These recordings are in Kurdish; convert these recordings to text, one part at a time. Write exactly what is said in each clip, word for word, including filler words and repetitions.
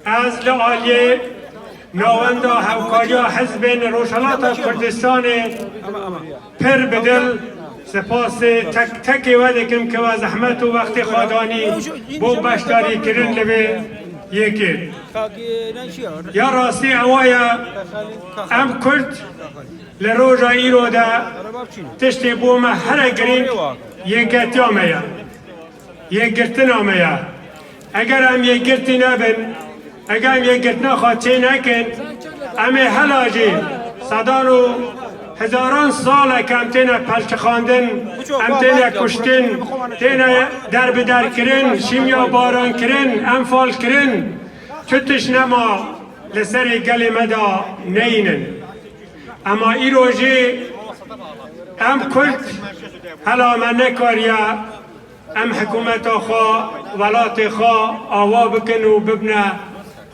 Ez li aliyê Navenda Hevkariya Hizbên Rojhelata Kurdistanê pir bi dil sipasê tek tekê we dikim ke we zehmet û wextê xwe danî bo beşdarîkirin li vê yekê. Ya rastî ewa ye, em Kurd li roja îro de tiştê bo me here girîng yeketiya me ye. Yekgirtina me ye. Eger em yekgirtî nebin, eger em yekgirtina xwe çê nekin, em ê hela jî sedan û hezaran sal e ke em têne pelçixandin, em têne kuştin, têne derbiderkirin, şîmyabarankirin, enfalkirin. Çi tişt nema li serê gelê me de neyînin. Ema îro jî em Kurd hela me nekariye em hikûmeta xwe, welatê xwe awa bikin û bibne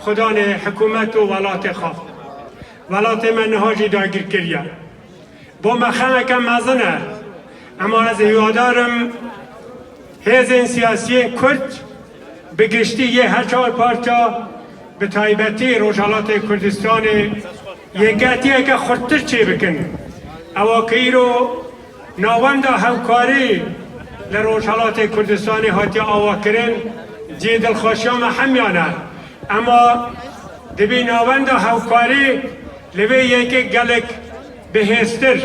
xudanê hikûmet û welatê xwe. Welatê me niha jî dagirkirî ye. Bo me xemeke mezin e. Ema ez hîwadar im hêzên siyasiyên Kurd bi giştî yê her çar parça, bi taybetî Rojhelatê Kurdistanê, yeketiyeke xurttir çêbikin. Ewa ke îro Navenda Hevkarî li Rojhelatê Kurdistanê hatiye avakirin, cihê dilxweşiya me hemiyan e. Ema dibî Navenda Hevkarî li vê yekê gelek bihêztir,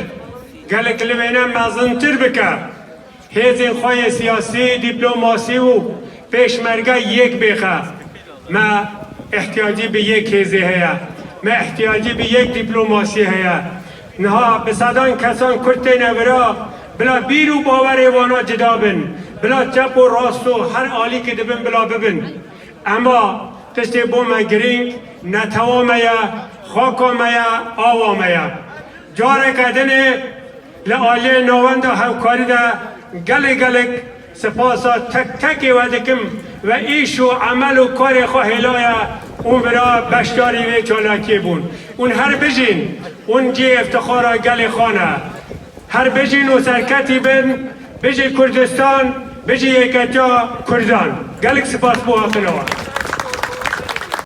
gelek li vêne mezintir bike. Hêzên xwe yê siyasî, dîplomasî û pêşmerge yek bêxe. Me ihtiyacî bi yek hêzê heye. Me ihtiyacî bi yek dîplomasiyê heye. Niha bi sedan kesan Kurd têne vira, bila bîr û bawerê wana cida bin. Bila çep û rast û her alîkî dibin bila bibin. Ema tiştê bo me girîng, netewa me ye, xaka me ye, awa me ye. Careke dinê li aliyê Navenda Hevkarî de gelek gelek sipasa tek tekê we dikim ve îş û emel û karê xwe hêlaye û vira beşdarî vê çalakiyê bûn. Hûn her bijîn, hûn cihê iftixara gelê xwe ne. Her bijîn û serketî bin, bijî Kurdistan, bijî yeketiya Kurdan. Gelek spas bo hatina we.